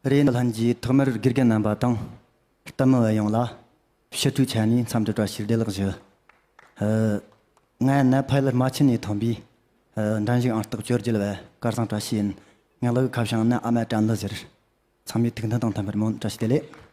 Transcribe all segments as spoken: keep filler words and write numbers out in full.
རེད། ལྷན་རྒྱས་ཐོག་མར་དགེ་རྒན་རྣམ་པ་དང་། ལྟད་མོ་བ་ཡོངས་ལ་ཕྱི་དྲོའི་ཆ་ནས་འཚམས་འདྲི་བཀྲ་ཤིས་བདེ་ལེགས་ཞུ། ཨ། ང་ནེ་པཱལ་རྨ་ཆེན་ནས་ཐོན་པའི་ཨ་འགྲན་ཞུགས་ཨང་རྟགས་བཅོ་བརྒྱད་པ་སྐལ་བཟང་བཀྲ་ཤིས་ཡིན། ངའི་ལག་གི་ཁ་བྱང་ནི་ཨ་མ་དྲན་གླུ་ཟེར། ཚང་མས་ཐུགས་མཐུན་དང་མཐུན་པར་སྨོན། བཀྲ་ཤིས་བདེ་ལེགས།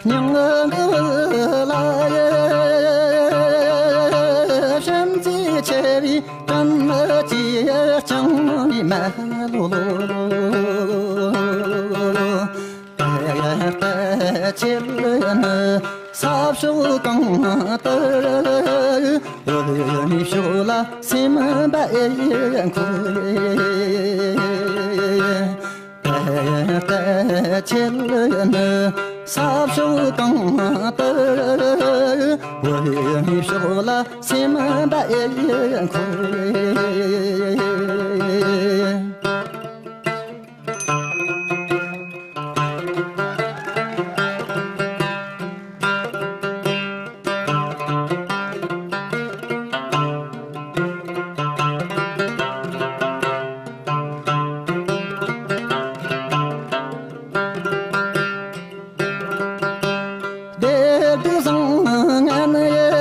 སྙིང་གི་ལ་ཡ་བྱམས་བརྩེ་ཆེ་བའི་བྲན་གྱིས་བསྐྱངས་པའི་མ་ལོ་ལོ། ད་ལྟ་ཁྱེད་ནི་ས་ཕྱོགས་གང་དུ་འོ་མའི་ཕྱོགས་ལ་སེམས་པ་འཁོར། ད་ལྟ་ཁྱེད་ནི་ས་ཕྱོགས་གང་དུ་འོ་མའི་ཕྱོགས་ལ་སེམས་པ་འཁོར། བདེ་སྡུག་བཟང་ངན་ཡི།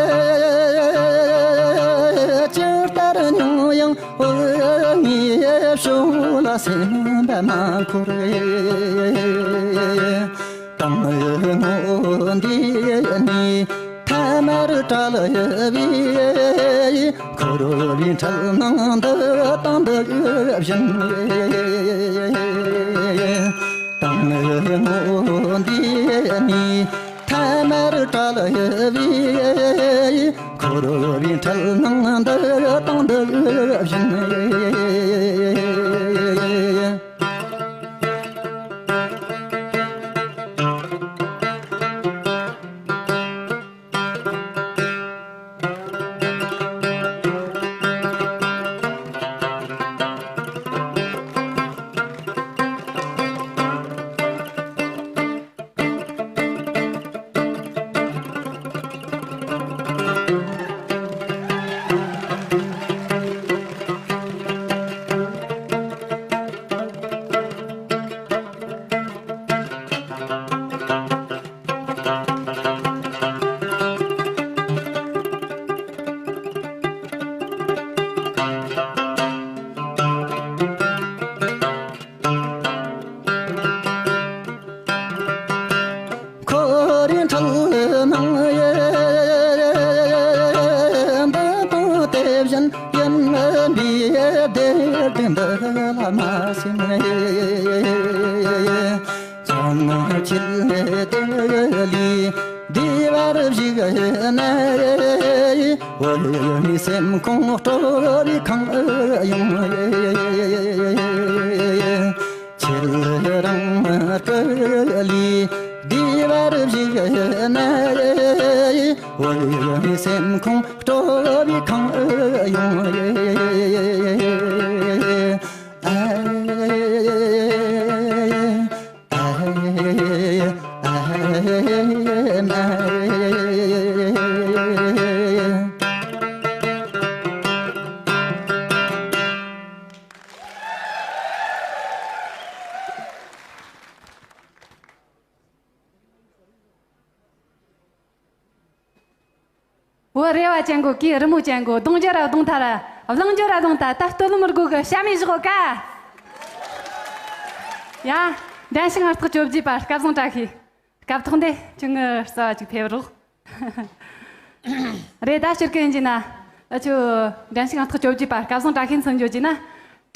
ཇི་ལྟར་མྱོང་ཡང་འོ་མའི་ཕྱོགས་ལ་སེམས་པ་མ་འཁོར། དང་སྔོན་འདི་ནས་ཐ་མར་བྲལ་བའི་འཁོར་བའི་འཁྲུལ་སྣང་འདི་དང་འདི་བཞིན། དང་སྔོན་འདི་ནས་ཐ་མར་བྲལ་བའི་འཁོར་བའི་འཁྲུལ་སྣང་འདི་དང་འདི་བཞིན། འཁོར་བའི་འཁྲུལ་སྣང་ཡི། འདི་དང་དེ་བཞིན་ཡིན་པའི་བདེ་སྡུག་འདི་ལ་མ་སེམས། ཚང་མ་ཁྱེད་དེ་ལས་བདེ་བར་བཞུགས་ན། འོ་མའི་སེམས་ཁོང་སྤྲོ་བའི་ཁང་ཡོང་། ཁྱེད་རང་སྐུ་ལས་བདེ་བར་བཞུགས་ན། འོ་མའི་སེམས་ཁོང་སྤྲོ་བའི་ཁང་ཡོང་། ཨ། བུ་རེ་བ་ཅན་གོ་གི་རི་མོ་ཅན་གོ་གདོང་རྒྱ་ར་གདོང་ཐ་ར་གླིང་རྒྱ་ར་གླིང་ཐ་ད་སྟོད་ལུང་མི་རྒོ་གི་བྱ་མི་བཞག་ག་ཡ། འགྲན་ཞུགས་ཨང་རྟགས་བཅོ་བརྒྱད་པ་སྐལ་བཟང་བཀྲ་ཤིས། སྐབས་ཐོག་འདི་ཁྱོད་ངི་རྩ་བ་ཅིག་ཕེབས་རོགས། རེད། ད་སྤྱིར་གི་ཡིན་གྱི་ན། ཨ་ཆུ། འགྲན་ཞུགས་ཨང་རྟགས་བཅོ་བརྒྱད་པ་སྐལ་བཟང་བཀྲ་ཤིས་མཚོན་བརྗོད་ཀྱི་ན།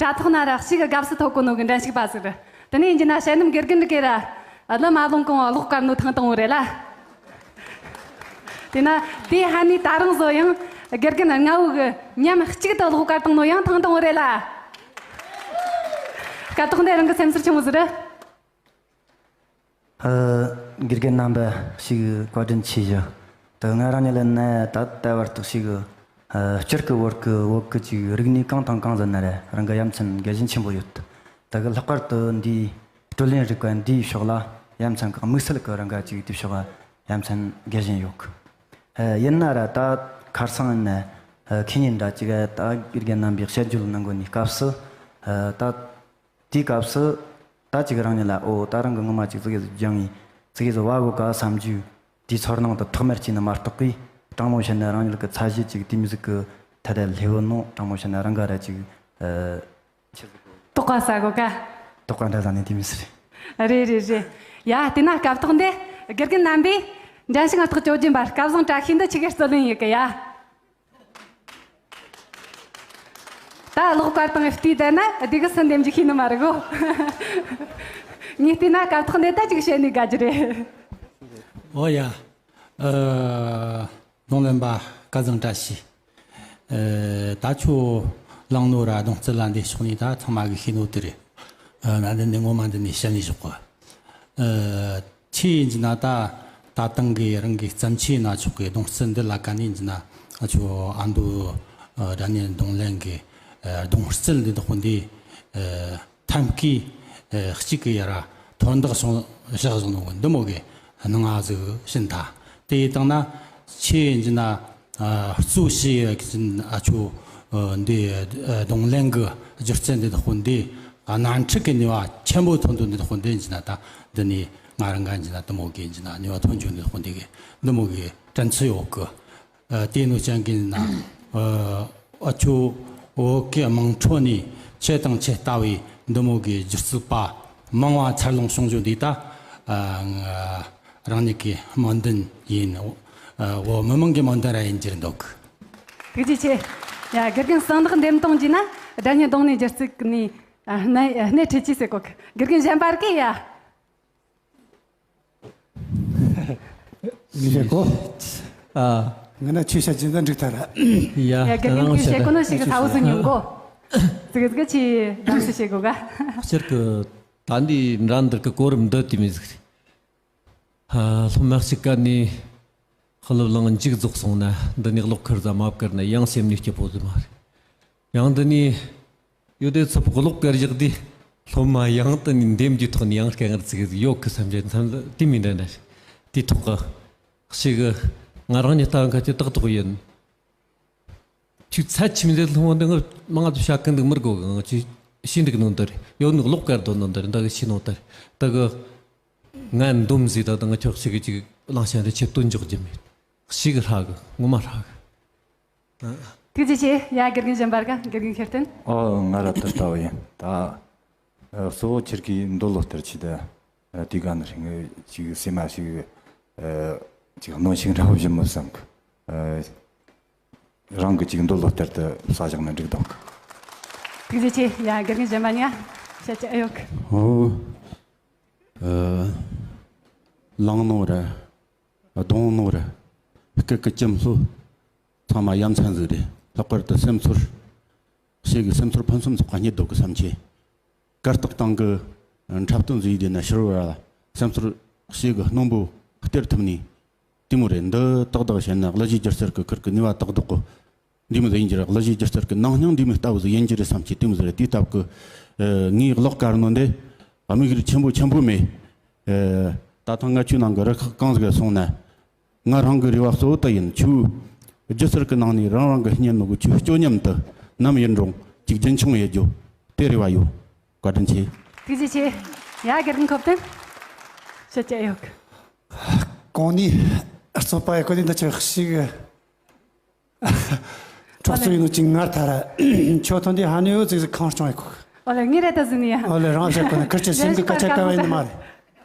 དྲ་ཐོག་ན་ར་ཞིག་གི་དགའ་བསུ་ཐོབ་གོ་ནོ་གི་འགྲན་ཞུགས་པ་ཟིག་རེད། དེ་ནས་ཡིན་གྱི་ན་ཞལ་འདམ་དགེ་རྒན་རི་གེ་ར། ཨ་ལི་མ་ལོང་གོང་གློག་དཀར་ནོ་ཐང་དང་བོ་རེད་ལ། དེས་ན་དེའི་ཧ་ནི་ད་རུང་བཟོ་ཡང་དགེ་རྒན་ལྔ་བོ་གི་མཉམ་གཅིག་ཏུ་ཀློག་གར་བཏང་ནོ་ཡང་ཐང་དང་བོ་རེད་ལ། སྐབས་ཐོག་འདི་རང་གི་སེམས་ཚོར་ཆི་མོ་ཟིག་རེད། ཨ། དགེ་རྒན་རྣམ་པ་ཞིག་བཀའ་དྲིན་ཆེ་ཞུ། ད་ང་རང་ཉིད་ལ་ན་ད་ལྟ་བར་དུ་ཞིག་ཨ། སྤྱིར་གི་བོད་གི་བོད་གི་ཅིག་རིག་གནས་གང་དང་གང་ཟེར་ན་ར་རང་གི་ཡ་མཚན་དགའ་ཞེན་ཆེན་པོ་ཡོད། ད་གི་ལྷག་པར་དུ་འདིའི་སྤྲོ་ལེན་རིག་པ་འདིའི་ཕྱོགས་ལ་ཡ་མཚན་གི་དམིགས་བསལ་གི་རང་ག་ཅིག་དེའི་ཕྱོགས་ཡ་མཚན་དགའ་ཞེན་ཡོད་གི། ཨ། ཡིན་ན་ར་ད་ཁར་སང་ཡིན་ན་ཨ། ཁེ་ཉིན་འདྲ་ཅིག་ད་དགེ་རྒན་རྣམ་པས་དཔྱད་བརྗོད་གནང་གོ་ནི་སྐབས་སུ་ཨ། ད་དེའི་སྐབས་སུ་ད་ཅིག་རང་ཉིད་ལ་ཨོ་ད་རང་གི་ངོ་མ་ཅིག་ཙི་གེ་ཟིག་སྦྱངས་ཡིན་ཙི་གེ་ཟིག་བ་གོ་ག་བསམ་རྒྱུ་དེའི་ཚོར་སྣང་དེ་ཐོག་མར་སྐྱེས་ནི་མ་གཏོགས་གི། དྲང་མོ་བཤད་ན་རང་ཉིད་ཀྱི་ཚད་གཞི་ཅིག་དེ་མི་ཟིག་གི་ཐད་ལ་སླེབས་ཡོད་ནོ། དྲང་མོ་བཤད་ན་རང་ག་ར་ཅིག་ཨ། དོགས་པ་ཟ་གོ་ག་དོགས་པ་འདྲ་ཟ་ནི་དེ་མི་ཟིག་རེད། རེད་རེད་རེད། ཡ་དེས་ན་སྐབས་ཐོག་འདི་དགེ་རྒན་རྣམ་པས་འགྲན་ཞུགས་ང་ཐག་གཅོད་རྒྱུ་འབར་སྐལ་བཟང་བཀྲ་ཤིས་འདི་ཆི་གེ་རྩོད་ལེན་ཡོད་གི་ཡ། ད་ཀློག་གར་དང་བལྟས་བསྡད་ན་སྡེ་གི་སུ་འདེམས་རྒྱུ་ཤེས་ནི་མ་རེད་གོ། ངས་བལྟས་ན་སྐབས་ཐོག་འདི་ད་ཅིག་བཤད་ནས་དགའ་རྒྱུ་རེད། ཨོ་ཡ། ཨ། རྡུང་ལེན་པ་སྐལ་བཟང་བཀྲ་ཤིས། ཨ། ད་ཁྱོད་བླངས་ནོ་ར་རྡུང་རྩལ་ལ་འདི་ཕྱོགས་ནས་ད་ཚང་མ་གི་ཤེས་ནོ་དེ་རེད། ཨ། ང་འདི་ནས་ངོ་མ་འདི་ནས་བཤད་ནས་ཞོག་གི། ཨ། ཆེས་ཡིན་གྱི་ན་ད་ད་ཐེངས་གི་རང་གི་བརྩམས་ཆོས་ན་ཆོག་གི་རྡུང་རྩལ་འདི་ལ་ཀ་ནས་ཡིན་གྱི་ན་ཨ་ཆོ་ཨ་མདོ་ཨ་སྒྲ་སྙན་རྡུང་ལེན་གི་ཨ་རྡུང་རྩལ་འདི་དག་པོ་འདི་ཨ་ཐབས་མཁས་ཨ་གཅིག་གི་ཡ་ར་དོན་དག་སོང་བཞག་བཟུང་ནོ་འདི་མོ་གི་སྣང་བ་ཟིག་ཕྱིན་ཐལ། དེ་ཡིན་དང་ན་ཆེས་ཡིན་གྱི་ན་ཨ་གཙོ་བྱས་ཡ་གི་ཨ་ཆོ་ཨ་འདི་ཨ་རྡུང་ལེན་གི་སྒྱུ་རྩལ་འདི་དག་པོ་འདི་ཨ་སྣ་ཁྲིད་ཀྱི་ནུས་པ་ཆེན་པོ་ཐོན་འདུག་འདི་དག་པོ་འདི་ཡིན་གྱི་ན་ད་འདི་ནས་ང་རང་ག་ཡིན་གྱི་ན་འདི་མོ་གི་ཡིན་གྱི་ན་ནུས་པ་ཐོན་བྱུང་འདི་དག་པོ་འདི་གི་འདི་མོ་གི་དྲན་ཚུལ་ཡོད་གི། ཨ་དེ་ནོ་ཅན་གྱི་ན་ཨ་ཨ་ཆོ་བོད་ཀྱི་དམངས་ཁྲོད་ནས་ཁྱེད་དང་ཁྱེད་ལྟ་བུའི་འདི་མོ་གི་སྒྱུ་རྩལ་པ་མང་བ་འཚར་ལོངས་བྱུང་རྒྱུ་འདི་ད་ཨ་རང་ཉིད་ཀྱི་སྨོན་འདུན་ཡིན། ཨ་བོད་མི་མང་གི་སྨོན་འདུན་ར་ཡིན་གྱི་འདུག་ཐུགས་རྗེ་ཆེ། ཡ་དགེ་རྒན་གསང་བདག་འདེམས་གཏོང་གྱིས་ན་སྒྲ་སྙན་རྡུང་ལེན་སྒྱུ་རྩལ་ནས་ཨ་སྣེ་སྣེ་ཁྲིད་ཀྱིས་ཟེར་གོ་གི། དགེ་རྒན་གཞན་པར་གི་ཡ། བྱེད་གོ། ཨ། ང་ན་ཆོས་བཤད་ཀྱིན་ད་འགྲིག་ཐལ། ཡ། ཡ་དགེ་རྒན་གྱིས་བཤད་གོ་ནོ་ཞིག་གི་ཚ་བོ་སུ་ཉུང་གོ། ཙི་གི་ཙི་གི་ཆི་གདམ་སུ་བཤད་གོ་ག་སྤྱིར་གི་ད་འདི་འདྲ་འདིར་གི་གོ་རིམ་འདི་དེ་མི་ཟིག་རེད། ཨ། སློབ་མ་གཅིག་ག་ནས་སློབ་གླིང་མཇུག་རྫོགས་སོང་ན་འདི་ནས་ཀློག་ཁུར་ཟ་མ་བཀར་ན་ཡང་སེམས་ནས་སྐྱིད་པོ་ཟིག་མ་རེད། ཡང་འདི་ནས་ཡོད་དེ་ཚོ་ཕོག་ལོག་གར་བཞག་དུས་སློབ་མ་ཡང་དུ་ནི་འདེམས་རྒྱུའི་ཐོག་ནས་ཡང་དཀའ་ངལ་ཙིག་གེ་ཡོད་ཁུ་བསམ་གྱི་མཚམས་ལ་དེ་མི་འདྲ་འདྲ་ཞིག་དེའི་ཐོག་གི་ཞིག་ང་རང་ཉིད་ལྟ་བུ་ཁ་ཅིག་ཏག་ཏག་ཡིན། ཁྱོད་ཚད་ཆི་མི་འདྲ་སློབ་མ་འདི་ང་མང་ང་ཚོ་བྱ་ཀུན་འདུག་མི་དགོ་གི། ང་ཚོས་ཤེས་འདུག་ནང་དུ་རེད་ཡོད་ནི་ལོག་གར་དོ་ནང་དུ་རེད་འདི་གི་ཤེས་ནང་དུ་རེད་འདི་གི་ང་འདོམ་ཟིག་ད་ད་ང་ཁྱོད་ཞིག་གི་ཅིག་བླང་བྱ་འདི་ཆེད་དོན་འཇོག་རྒྱུ་མེད་ཞིག་ཧྲ་གི་ངོ་མ་ཧྲ་གི། ཐུགས་རྗེ་ཆེ། ཡ་དགེ་རྒན་གཞན་པར་ག་དགེ་རྒན་ཁྱེར་ཏེ། ཨོ་ང་ར་དེ་ལྟ་བུ་ཡིན་ད། ཨ་གཙོ་བོ་ཁྱེད་ཀྱིས་འདོད་བློ་ལྟར་ཆེ་ད། ཨ་དེ་ག་ནི་རིང་ཅིག་སེམས་མ་ཞིག་ཨ་ཅིག་གནོན་ཤུགས་འདྲ་བོ་ཞིག་མོད་བསམ་གི། ཨ་རང་གི་ཅིག་འདོད་བློ་ལྟར་དུ་ས་བཞག་ན་འགྲིག་འདུག་ཐུགས་རྗེ་ཆེ། ཡ་དགེ་རྒན་གཞན་པ་ཉ་བཤད་ཀྱི་ཨ་ཡོད་གི། ཨོ། ཨ་བླངས་ནོ་ར། རྡུང་ནོ་ར། སྐད་ཀྱི་ཅམ་ལྷོད། ཚང་མ་ཡ་མཚན་ཟིག་རེད། ལྷག་པར་དུ་སེམས་ཚོར། ཞེ་གི་སེམས་ཚོར་ཕུན་སུམ་ཚོགས་པ་རྙེད་འདུག་གི་བསམ་གྱི། གར་སྟེགས་སྟེང་གི་འཁྲབ་སྟོན་ཟིག་ཡིན་ན་ཕྱི་རོལ་བ་ལ་སེམས་ཚོར་ཞེ་གི་རྣོན་པོ་སྟེར་ཐུབ་ནི་དེ་མོ་རེད། འདི་ཏག་ཏག་བཤད་ན་གླུ་གཞས་སྒྱུ་རྩལ་གི་ཁུར་གི་ནུས་པ་ཏག་ཏག་གོ། འདི་མོ་ཟིག་ཡིན་གྱི་རེད། གླུ་གཞས་སྒྱུ་རྩལ་གི་ནང་སྙིང་འདི་མོ་ལྟ་བུ་ཟིག་ཡིན་གྱི་རེད་བསམ་གྱི་དེ་མོ་ཟིག་རེད། དེའི་སྟབས་གི་ངའི་གློག་དཀར་ནོ་འདི་དམིགས་ཡུལ་ཆེན་པོ་ཆེན་པོ་མེད། ད་ཐེངས་ང་ཆོའི་ནང་གི་རུ་ཁག་གང་ཟིག་སོང་ན། ང་རང་གི་རེ་བ་གཙོ་བོ་དེ་ཡིན། ཁྱོའི་སྒྱུ་རྩལ་གི་ནང་ནས་རང་རང་གི་རྙེད་ནོ་གི་ཁྱོའི་སྤྱོད་ཉམས་དེ་ནམ་ཡིན་རུང་ཅིག་རྒྱུན་འཁྱོངས་ཡེད་རྒྱུ་དེ་རེ་བ་ཡོད། བཀའ་དྲིན་ཆེ། ཐུགས་རྗེ་ཆེ། ཡ་དགེ་རྒན་ཁོབ་ཏན་ཤོད་ཀྱི་ཡོད། གོང་ནས་རྩོད་པ་ཡི་གོ་དེ་འདི་ཆེ་ཞིག་འཕྲོག་རྩོད་ཡིན་ནོ་ཅིག་ངར་ཐ་ར་ཁྱོད་ཐོན་དེ་ཧ་ནི་ཡོད་ཙིག་ཟིག་ཁང་སྐྱོང་ཡི་གོ། ཨོ་ལེ་ངའི་རེ་ད་ཟིན་ཡ། ཨོ་ལེ་རང་བཤད་གོ་ནི་ཁིར་ཆེ་སེམས་གི་སྐད་ཆ་ག་བ་ཡིན་ནི་མ་རེད།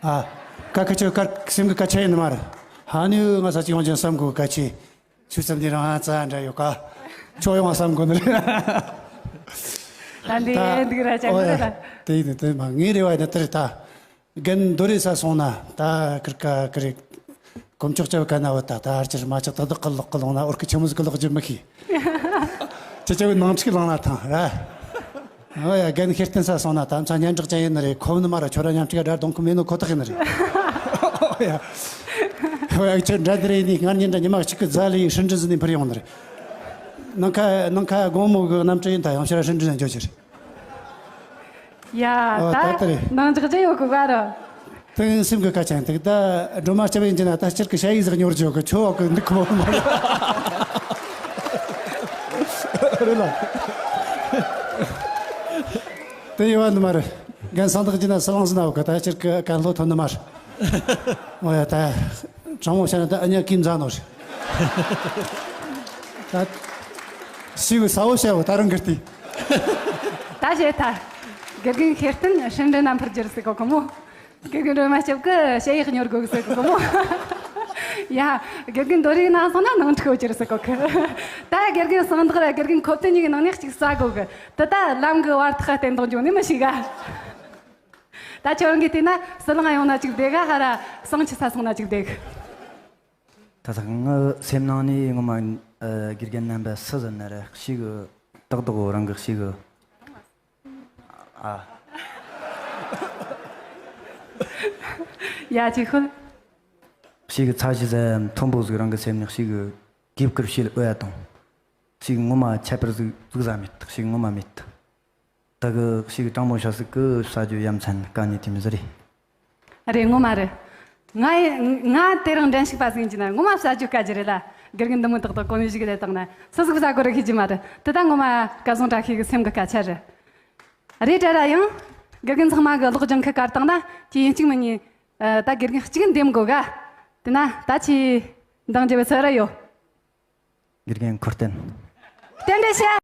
ཨ་ཀ་ཁ་ཆོ་ཀར་སེམས་གི་སྐད་ཆ་ཡིན་ནི་མ་རེད། ཧ་ནི་ཡོད་ང་ས་ཅིག་ཡོང་ཅན་བསམ་གོ་ག་ཆེ། ཆུ་ཚབ་འདི་རང་ཧ་ཙ་འདྲ་ཡོད་ཀ་ཆོ་ཡོང་བསམ་གོ་ནི་རེད། ད་འདི་ད་འདི་ར་ཅང་ཨོ་ཡ་གི་ར། དེ་ཡིན་དེ་མ་ངའི་རེ་བ་ཡིན་ན་དེ་རེད་ད། རྒན་རྡོ་རེ་ས་སོང་ན་ད་ཀིར་ཀ་ཀི་རེ། ལོ་མཆོག་ཅེས་པ་ག་ན་བུ་ད་ད་ཨར་ཅིར་མ་ཆག་ཏག་ཏག་གི་ལོག་གི་ལོང་ན་འོར་གི་ཆི་མོ་ཟིག་གི་ལོག་རྒྱུ་མི་ཤེས། ཅི་ཅི་བའི་ནང་འཁྲུག་ལང་ན་ཐང་ར། ཨོ་ཡ། རྒན་ཤེར་སྟོན་ས་སོང་ན་ད་མཚན་སྙན་གྲགས་ཅན་ཡིན་ནི་རེད། ཁོ་བོ་ནི་མ་ར་ཁྱོད་ར་མཉམ་གཅིག་ག་དགྲ་གདོང་ཁུ་མེད་ནོ་ཁོ་ཐག་ཡིན་ནི་རེད། ཨོ་ཡ། ཨོ་ཡ། ཁྱོད་འདྲ་འདི་རེད་ནི་སྔར་ཉིན་འདྲ་ཉི་མ་གཅིག་གི་རྫ་ལ་ཡིན་ཧྲིན་ཀྲིན་ཟི་ནས་འཕུར་ཡོང་ནི་རེད། ནང་ཁ་ནང་ཁ་དགོང་མོ་གི་གནམ་གྲུ་ཡིན་ད་ཡང་ཕྱིར་ཧྲིན་ཀྲིན་ན་འགྱོ་རྒྱུ་རེད། ཡ། ཨོ་ད་ད་ལྟ་རེད། ནང་འཇག་རྒྱུ་ཡོད་གི་ག་ར། དེ་སེམས་གི་ཁ་ཆེན་དེ་ད་སྒྲོལ་མ་སྐྱབས་ཡིན་གྱི་ན་ད་སྤྱིར་གི་ཞ་ཡིས་ཟག་ཉོར་བྱོས་གི་ཆོ་བ་གི་འདུག་གི་མོ་མ་རེད། དེ་ཡོད་བ་འདི་མ་རེད། རྒན་སངས་བདག་གྱི་ན་ས་ལང་ཟི་ན་བ་གི་ད་སྤྱིར་གི་གན་ལྷོ་ཐོན་ནི་མ་རེད། ཨོ་ཡ། ད་དྲང་མོ་བཤད་ན་ད་ཨ་ཉག་གིས་མཛའ་ནོ་རེད། ད་ཞིག་གི་ས་བོ་བཤད་བ་ད་རང་གི་རྟི། ད་བཤད་ད། དགེ་རྒན་ཤེར་སྟོན་ཧྲིན་ཀྲིན་ན་འཕུར་རྒྱུ་རེད་ཟེར་གོ་གི་མོ། དགེ་རྒན་སྒྲོལ་མ་སྐྱབས་ཀྱི་ཞ་ཡིས་ཉོར་དགོས་ཟེར་གི་མོ། ཡ། དགེ་རྒན་རྡོ་རིག་ན་སོང་ན་ནང་འཁྲུག་ཡོད་རྒྱུ་རེད་ཟེར་གོ་གི། ད་དགེ་རྒན་སངས་བདག་ར་དགེ་རྒན་ཁོ་ཐེ་གཉིས་ཀྱི་ནང་ནས་གཅིག་ཟ་དགོས་གི། དེ་ད་ལམ་གི་བར་ཐག་བརྟན་གཏོང་རྒྱུ་ནི་མི་ཤེས་ག། ད་ཁྱོད་རང་གིས་བལྟས་ན་ཟི་ལིང་ཡོང་ན་གཅིག་བསྡད་ག་ཧ་ར་སང་ཆུ་ས་སོང་ན་གཅིག་བསྡད་གི། ད་ཐག་ངའི་སེམས་ནང་ནས་ངོ་མ་ཨ་དགེ་རྒན་རྣམ་པ་སུ་ཟིན་ན་རེད། ཞིག་གི་ཏག་ཏག་རང་གི་ཞིག་གི། ཨ། ཡ་ཅིག་ཤོད། ཞིག་གི་ཚ་ཞི་ཟ་མཐོན་པོ་ཟིག་རང་གི་སེམས་ནས་ཞིག་གི་གིབ་ཀིར་ཤེལ་ཨོ་ཡ་དང་། ཞིག་ངོ་མ་ཁྱད་པར་ཟིག་ཟིག་ཟ་མེད། ཞིག་ངོ་མ་མེད། ད་གི་ཞིག་གི་དྲང་མོ་ཤ་ཟིག་གི་ཟ་རྒྱུ་ཡ་མཚན་དཀའ་ནི་དེ་མི་ཟེར་རེད། རེད། ངོ་མ་རེད། ང་ཡི་ང་དེ་རིང་འགྲན་ཞུགས་པ་ཟིག་ཡིན་གྱི་ན་ངོ་མ་ཟ་རྒྱུ་དཀའ་རྒྱུ་རེད་ལ། དགེ་རྒན་འདི་མོ་ཏག་ཏག་གོ་ནས་བཞུགས་རེད་བཏང་ན་སུ་ཟིག་ཟ་དགོས་རེད་ཤེས་ཀྱི་མ་རེད། དེ་ད་ངོ་མ་སྐལ་བཟང་བཀྲ་ཤིས་ཀྱི་སེམས་ཀྱི་སྐད་ཆ་རེད། རེད་དྲ་ར་ཡང་། དགེ་རྒན་ཚང་མ་གི་གློག་ལྗང་ཁུ་བཀར་བཏང་ན་དེ་ཡིན་གཅིག་མིན་གཉིས། ཨ། ད་དགེ་རྒན་གཅིག་འདེམས་དགོས་ག། དེ་ན་ད་ཆི་འདང་རྒྱབ་པའི་ཚོད་ར་ཡོད། དགེ་རྒན་ཁུར་བསྟན། བསྟན་འགྲོ་བྱ།